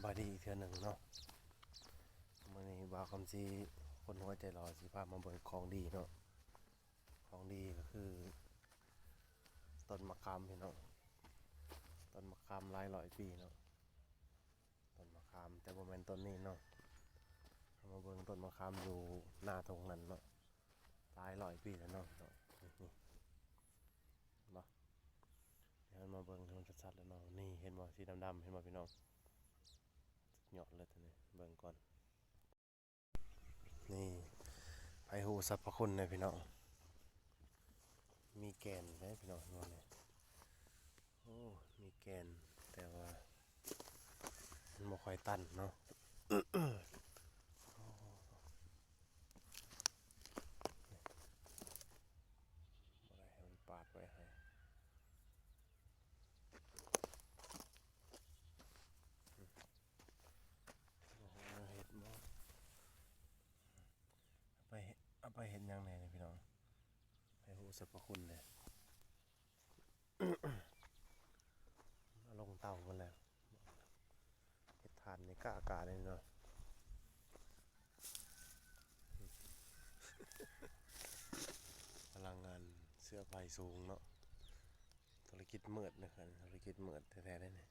ສະບາຍດີອີກເທື່ອໜຶ່ງເນາະ. ມື້ນີ້ບ່າວຄຳສີ ຄົນຫົວໃຈຫຼໍ່ ຊິພາມາເບິ່ງຂອງດີເນາະ. ຂອງດີກໍຄືຕົ້ນໝາກຂາມພີ່ນ້ອງ, ຕົ້ນໝາກຂາມຫຼາຍຮ້ອຍປີເນາະ, ຕົ້ນໝາກຂາມ ແຕ່ບໍ່ແມ່ນຕົ້ນນີ້ເນາະ. ເຮົາມາເບິ່ງຕົ້ນໝາກຂາມຢູ່ໜ້າທົ່ງນັ້ນເນາະ, ຫຼາຍຮ້ອຍປີແລ້ວເນາະ. ນີ້ ນີ້ ເຫັນບໍ່? ດຽວເຮົາມາເບິ່ງໃຫ້ມັນຊັດໆແລ້ວເນາະ. ນີ້ ເຫັນບໍ່? ສີດຳໆ ເຫັນບໍ່ພີ່ນ້ອງ? ສຸດຍອດເລີຍໂຕນີ້, ເບິ່ງກ່ອນ. ນີ້ ໃຜຮູ້ສັບພະຄຸນແດ່ພີ່ນ້ອງ? ມີແກ່ນເດ້ພີ່ນ້ອງ, ເຫັນບໍ່ນີ້? ໂອ້ ມີແກ່ນ ແຕ່ວ່າມັນບໍ່ຄ່ອຍຕັນເນາະ. ໂອ້ ບໍ່ໄດ້ໃຫ້ມັນປາດໄວ້ໃຫ້. ບໍ່ຮູ້ແນວເຮັດບໍ່? ເອົາໄປ ເອົາໄປເຮັດຫຍັງແດ່ນີ້ພີ່ນ້ອງ? ໃຜຮູ້ສັບພະຄຸນແດ່? ເອົາລົງເຕົາພຸ້ນແຫຼະ, ເຮັດຖ່ານໃນກະກະນີ້ເນາະ. ພະລັງງານເຊື້ອໄຟສູງເນາະ. ທຸລະກິດມືດເນາະ, ທຸລະກິດມືດແທ້ໆເດ້ນີ້.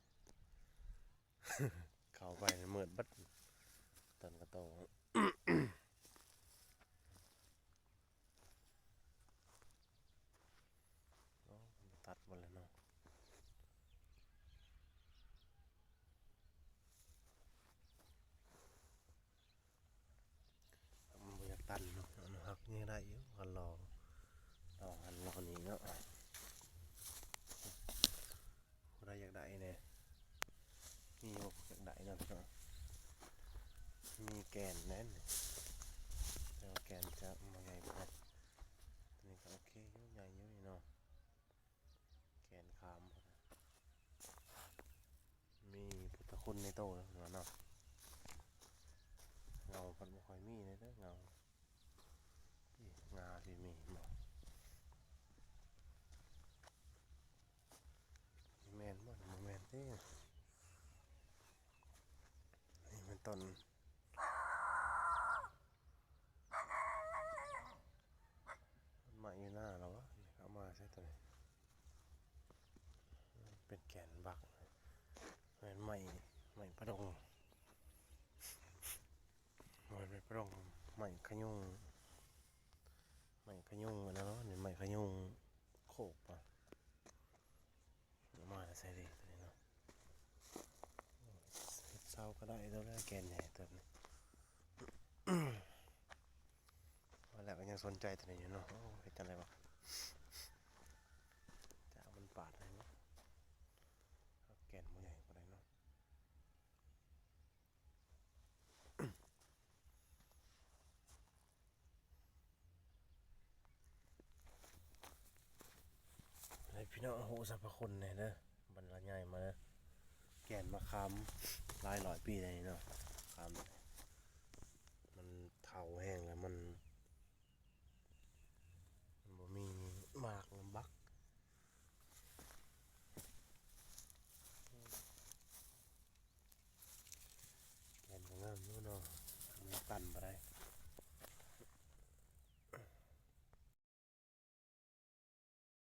ເຂົ້າໄປນີ້ມືດເບິດ ຕົ້ນກະໂຕ. ໂອ້ ມັນຕັດໝົດແລ້ວເນາະ. ມັນບໍ່ຢາກຕັນເນາະ, ມັນຫັກນີ້ໄດ້ຢູ່, ຄັນລໍ ລໍຫັ້ນລໍນີ້ເນາະ. ຜູ້ໃດຢາກໄດ້ແດ່? ມີບໍ່ຢາກໄດ້ເນາະພີ່ນ້ອງ? ມີແກ່ນແນ່ນ, ແຕ່ວ່າແກ່ນຈະບໍ່ໃຫຍ່ປານໃດ. ໂຕນີ້ກໍໂອເຄຢູ່, ໃຫຍ່ຢູ່ນີ້ເນາະ. ແກ່ນຂາມ ມີພຸດທະຄຸນໃນໂຕເນາະ. ເຫງົາພັດບໍ່ຄ່ອຍມີເດ້ ເຫງົາ. ອີ່ ງາທີ່ມີບໍ່? ແມ່ນບໍ່? ບໍ່ແມ່ນເດ້. ນີ້ແມ່ນຕົ້ນ ຕົ້ນໄມ້ຢູ່ໜ້າລາວວະ? ເອົາມາໃສ່ໂຕນີ້ ເປັນແກ່ນບັກ. ແມ່ນໄມ້ ໄມ້ປະດົງ, ບໍ່ແມ່ນໄມ້ປະດົງ, ໄມ້ຂະຍຸງ, ໄມ້ຂະຍຸງອັນນັ້ນເນາະ. ນີ້ໄມ້ຂະຍຸງໂຄກປະ. ເອົາມາແຕ່ໃສເດໂຕນີ້ເນາະ? ເຮັດເສົາກໍໄດ້ໂຕແລ້ວ, ແກ່ນໃຫຍ່ເຕີບນີ້. ວ່າແລ້ວກໍຍັງສົນໃຈໂຕນີ້ຢູ່ເນາະ. ໂອ້ ເຮັດຈັ່ງໃດວະ? ຈະເອົາມັນປາດໃຫ້ເນາະ, ເອົາແກ່ນບໍ່ໃຫຍ່ປານໃດເນາະ. ໃຫ້ພີ່ນ້ອງຮູ້ສັບພະຄຸນແດ່ເດີ, ບັນລະຍາຍມາເດີ. ແກ່ນມະຂາມຫຼາຍຮ້ອຍປີແລ້ວນີ້ເນາະ, ຂາມມັນເຖົ້າແຮງແລ້ວ, ມັນ ມັນບໍ່ມີໝາກແລ້ວ,